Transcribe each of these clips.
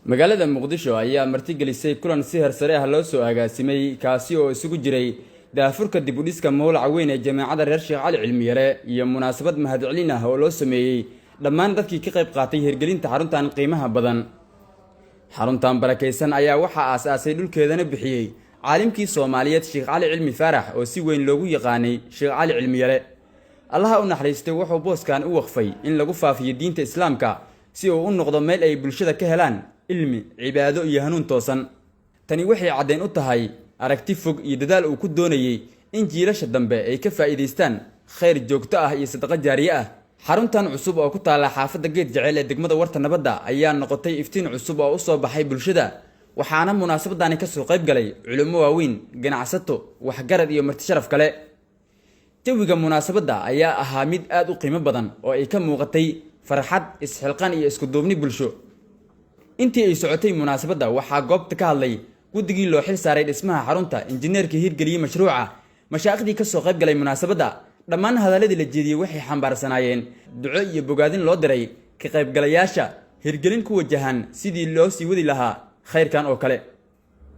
Magaalada Muqdisho ayaa martigelisay kulan si heersare ah loo soo agaasimay, kaasi oo isugu jiray daahfurka dib u dhiska mowlaca weyn ee Jameecada Reer Sheekh Cali Cilmiyare iyo munaasabad mahadcelin ah oo loo sameeyey dhammaan dadkii ka qayb qaatay hirgelinta xaruntan qiimaha badan. Xaruntan barakaysan ayaa waxaa aas-aasay, dhulkeedana bixiyey caalimkii Soomaaliyeed Sheekh Cali Cilmi Faarax, oo si weyn loogu yaqaanay Sheekh Cali Cilmiyare. Allaha u naxariistay, wuxuu booskan u waqfay in lagu faafiyo diinta Islaamka, si uu u noqdo meel ay bulshada ka helaan cilmi, cibaado iyo hanuun toosan. Tani waxay caddayn u tahay aragti fog iyo dadaal uu ku doonayey in jiilasha dambe ay ka faa'iidaystaan khayr joogto ah iyo sadaqo jaariye ah. Xaruntan cusub oo ku taalla xaafadda Geed Jeceel ee degmada Warta Nabadda ayaa noqotay iftiin cusub oo u soo baxay bulshada, waxaana munaasabadani kasoo qayb galay culummo waaweyn, ganacsato, waxgarad iyo marti sharaf kale. Jawiga munaasabadda ayaa ahaa mid aad u qiimo badan oo ay ka muuqatay farxad, isxilqan iyo isku duubni bulsho. Intii ay socotay munaasabadda, waxaa goobta ka hadlay guddigii loo xil saaray dhismaha xarunta, injineerkii hirgeliyey mashruuca, mashaakhdii kasoo qayb galay munaasabadda. Dhammaan hadalladii la jeediyey waxay xambaarsanaayeen duco iyo bogaadin loo diray ka qaybgalayaasha hirgelin ku wajahan sidii loo sii wadi lahaa khayrkan oo kale.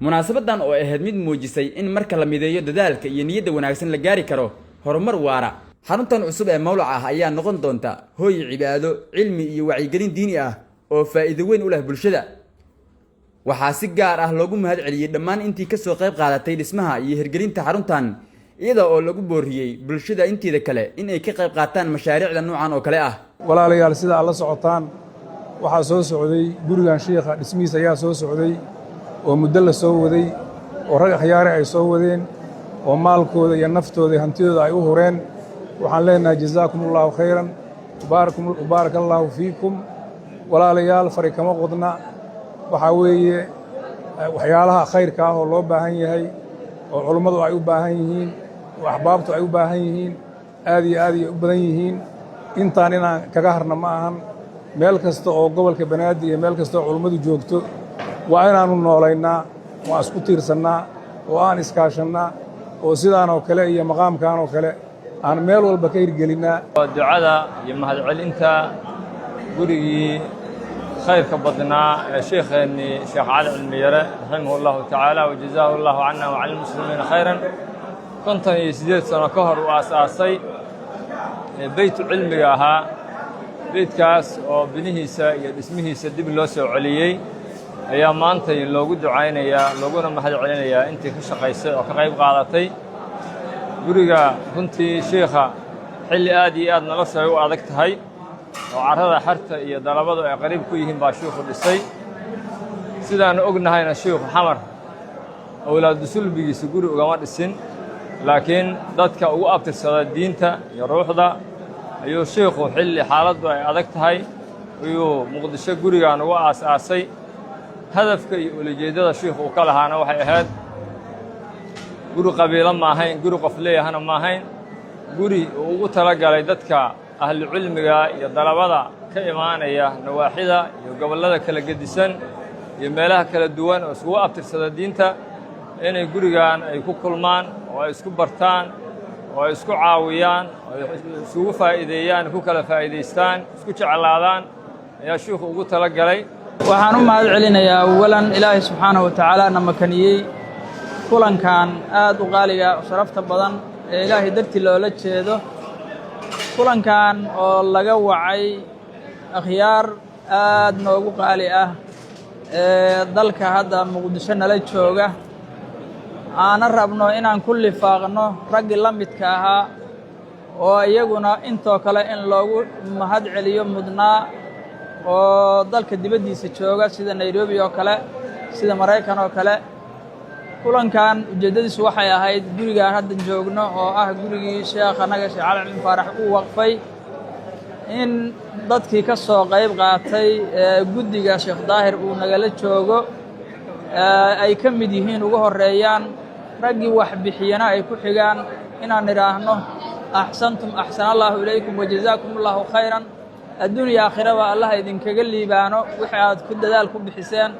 Munaasabadan oo ahayd mid muujisay in marka la mideeyo dadaalka iyo niyadda wanaagsan la gaari karo horumar waara. Xaruntan cusub ee mawlac ah ayaa noqon doonta hooy cibaado, cilmi iyo wacyigelin diini ah oo faa'iido weyn u leh bulshada. Waxaa si gaar ah loogu mahad celiyey dhammaan intii kasoo qayb qaadatay dhismaha iyo hirgelinta xaruntan, iyada oo lagu booriyey bulshada inteeda kale in ay ka qayb qaataan mashaariicda noocan oo kale ah. Walaalayaal, sida aad la socotaan, waxaa soo socday gurigan shiikha dhismihiisa ayaa soo socday oo muddo la soo waday, oo rag akhyaari ay soo wadeen, oo maalkooda iyo naftooda iyo hantidooda ay u hureen. Waxaan leenahay jazaakum Allaahu khayran, baaraka Allaahu fiikum. Walaalayaal, fari kama qodna. Waxaa weeye waxyaalaha khayrka ah oo loo baahan yahay, oo culummadu ay u baahan yihiin, oo axbaabtu ay u baahan yihiin, aad iyo aad ay u badan yihiin. Intaan inaan kaga harna ma ahan. Meel kasta oo gobolka Banaadir iyo meel kasta oo culummadu joogto waa inaannu noolaynaa oo aan isku tiirsannaa oo aan iskaashannaa, oo sidaan oo kale iyo maqaamkan oo kale aan meel walba ka hirgelinnaa. Ducada iyo mahadcelinta gurigii khayrka badnaa ee sheikheennii Sheekh Cali Cilmiyare, raximahu Allahu tacaala wajazaahu Allahu canna wa cani lmuslimiina khayran, 58 sano ka hor uu aas-aasay ee beytu cilmiga ahaa, beytkaas oo binihiisa iyo dhismihiisa dib loo soo celiyey, ayaa maantay loogu ducaynayaa, looguna mahad celinayaa intii ka shaqaysay oo ka qayb qaadatay guriga. Runtii shiikha xilli aad iyo aad nolosha ay u adag tahay oo carrada xarta iyo dalabadu ay qariib ku yihiin baa shiikhu dhisay. Sidaannu ognahayna, shiikhu Xamar awlaadu sulbigiisa guri ugama dhisin, laakiin dadka ugu abtirsada diinta iyo ruuxda ayuu shiikhu xilli xaaladdu ay adag tahay ayuu Muqdisho gurigan ugu aas-aasay. Hadafka iyo ulajeeddada shiikhu uu ka lahaana waxay ahayd guri qabiilo ma ahayn, guri qof leeyahana ma ahayn, guri uu ugu tala galay dadka ahlu cilmiga iyo dalabada ka imaanaya nawaaxida iyo gobollada kala gedisan iyo meelaha kala duwan oo iskugu abtirsada diinta inay gurigan ay ku kulmaan oo ay isku bartaan oo ay isku caawiyaan oo ay isugu faa'iideeyaan, ku kala faa'iidaystaan, isku jeclaadaan ayaa shiikhu ugu tala galay. Waxaan u mahad celinayaa awalan Ilaahay subxaanahu wa tacaala na makaniyey kulankan aad u qaaliga oo sharafta badan ee Ilaahay dartii loola jeedo, kulankan oo laga wacay akhyaar aad noogu qaali ah ee dalka hadda Muqdisho nala jooga, aana rabno inaan ku lifaaqno raggii la midka ahaa oo iyaguna intoo kale in loogu mahad celiyo mudnaa, oo dalka dibaddiisa jooga, sida Nairobi oo kale, sida Maraykan oo kale. Kulankan ujeeddadiisu waxay ahayd gurigaan hadda joogno oo ah gurigii sheekh annaga Sheekh Cali Cilmi Faarax uu waqfay, in dadkii ka soo qayb qaatay ee guddiga Sheekh Daahir uu nagala joogo ay ka mid yihiin, ugu horreeyaan raggii wax bixiyana ay ku xigaan, inaan idhaahno axsantum, axsana Allahu ilaykum wajazaakum Allahu khayran, adduun iyo aakhiraba Allaha idinkaga liibaano wixii aad ku dadaal ku bixiseen.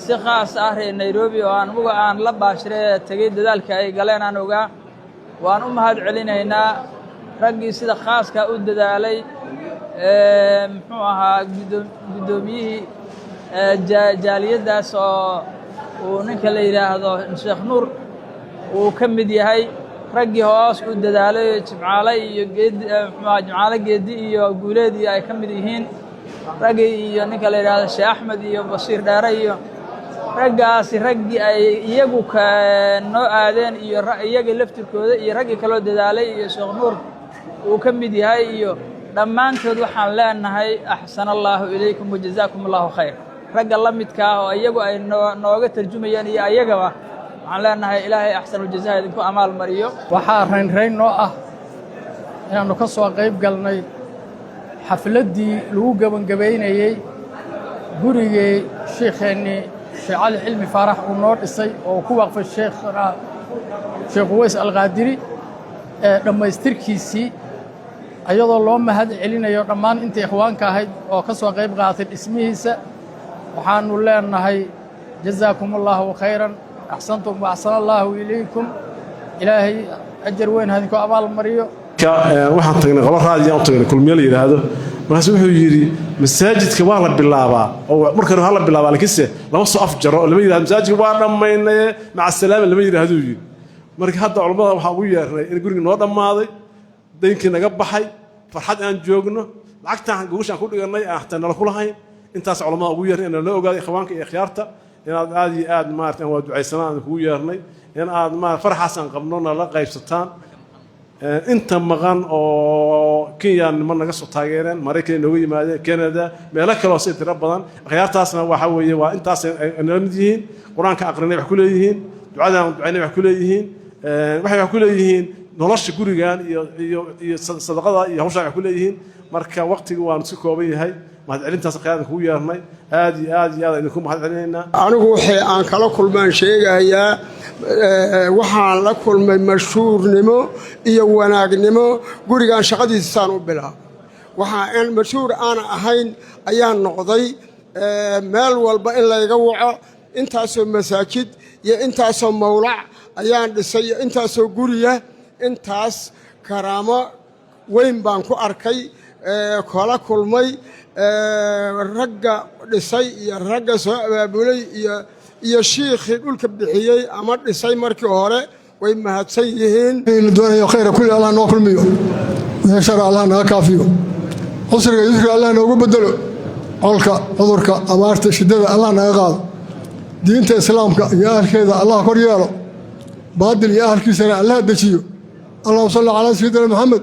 Si khaas ah reer Nairobi oo aan uga aan la baashiray ee tegey, dadaalka ay galeen aan ogaa. Waan u mahad celinaynaa raggii sida khaaska u dadaalay, muxuu ahaa, guddoomiyihii Jaaliyaddaas oo uu ninka la yidhaahdo Sheekh Nuur uu ka mid yahay raggii hoos u dadaalay, Jimcaale iyo Geedi, muxuuaha, Jimcaale Geedi iyo Guuleed iyo ay ka mid yihiin raggii, iyo ninka la yidhaahdo Sheekh Axmed iyo Bashiir Dheere iyo raggaasi, raggii ay iyagu ka noo aadeen iyo iyaga laftirkooda iyo raggii kaloo dadaalay iyo Sheekh Nuur uu ka mid yahay iyo dhammaantood, waxaan leenahay axsana Allaahu ilaykum wajazaakum Allahu khayr. Ragga la midka ah oo iyagu ay noo nooga tarjumayaan iyo ayagaba waxaan leenahay Ilaahay axsanuljazaha idinku amaal mariyo. Waxaa raynrayn noo ah inaannu ka soo qayb galnay xafladdii lagu gebangebaynayey gurigii shiikheennii Sheekh Cali Cilmi Faarax uu noo dhisay oo uu ku waqfay sheekhna Sheekh Uweys Alqaadiri ee dhammaystirkiisii, ayadoo loo mahad celinayo dhammaan intii ikhwaanka ahayd oo ka soo qayb qaaatay dhismihiisa. Waxaannu leenahay jazaakum Allaahu khayran, axsantum wa axsana Allaahu ilaykum, Ilaahay ajar weyn ha idinku abaal mariyo. Waxaan tagnay qolo raadiya u tagnay Kulmiye la yidhaahdo. Markaas wuxuu yidhi masaajidka waa la bilaabaa oo marka hore waa la bilaabaa, laakiinse lama soo afjaro oo lama yidhahdo masaajidka waa dhammaynaye, maca salaama lama yidhahduu yidhi. Marka hadda culammada waxaan ugu yeernay in gurigii noo dhammaaday, daynkii naga baxay, farxad aan joogno, lacagtaan gogoshaan ku dhigannay aan xataa nala ku lahayn. Intaas culammada ugu yeernay in nala ogaado, ikhwaanka iyo ikhyaarta, inaad aad iyo aad maarata waa ducaysanaan aan kugu yeernay in aad ma farxaas aan qabno nala qaybsataan. Inta maqan oo Kenya niman naga soo taageereen, Maraykan nooga yimaadeen, Canada, meelo kaloo si tiro badan, akhyaartaasna waxa weeye waa intaas ay nala mid yihiin. Qur-aanka aqrinay wax ku leeyihiin, ducadaan ducaynay wax ku leeyihiin, waxay wax ku leeyihiin nolosha gurigan iyo sadaqada iyo hawshaan wax ku leeyihiin. Marka waqtiga waanu si kooban yahay, mahadcelintaas khiyaaran kugu yeernay, aad iyo aad iyo aad idinku mahad celinaynaa. Anigu wixii aan kala kulmaan sheegayaa. Waxaan la kulmay mashhuurnimo iyo wanaagnimo. Gurigan shaqadiisasaan u bilaabay, waxaa mashhuur aana ahayn ayaan noqday meel walba in layga waco. Intaasoo masaajid iyo intaasoo mawlac ayaan dhisay iyo intaasoo guriya. Intaas karaamo weyn baan ku arkay, kala kulmay ragga dhisay iyo ragga soo abaabulay iyo shiikhii dhulka bixiyey ama dhisay markii hore. Way mahadsan yihiin. La doonayo khayra kulli Allah noo kulmiyo, wixii shara Allah naga kaafiyo, cusriga yusriga Allah noogu bedelo, colka, cudurka, abaarta, shiddada Allah naga qaado, diinta Islaamka iyo ahalkeeda Allah kor yeelo, baadil iyo ahalkiisana Allah dejiyo. Allahuma salli calaa sayidina Maxamed.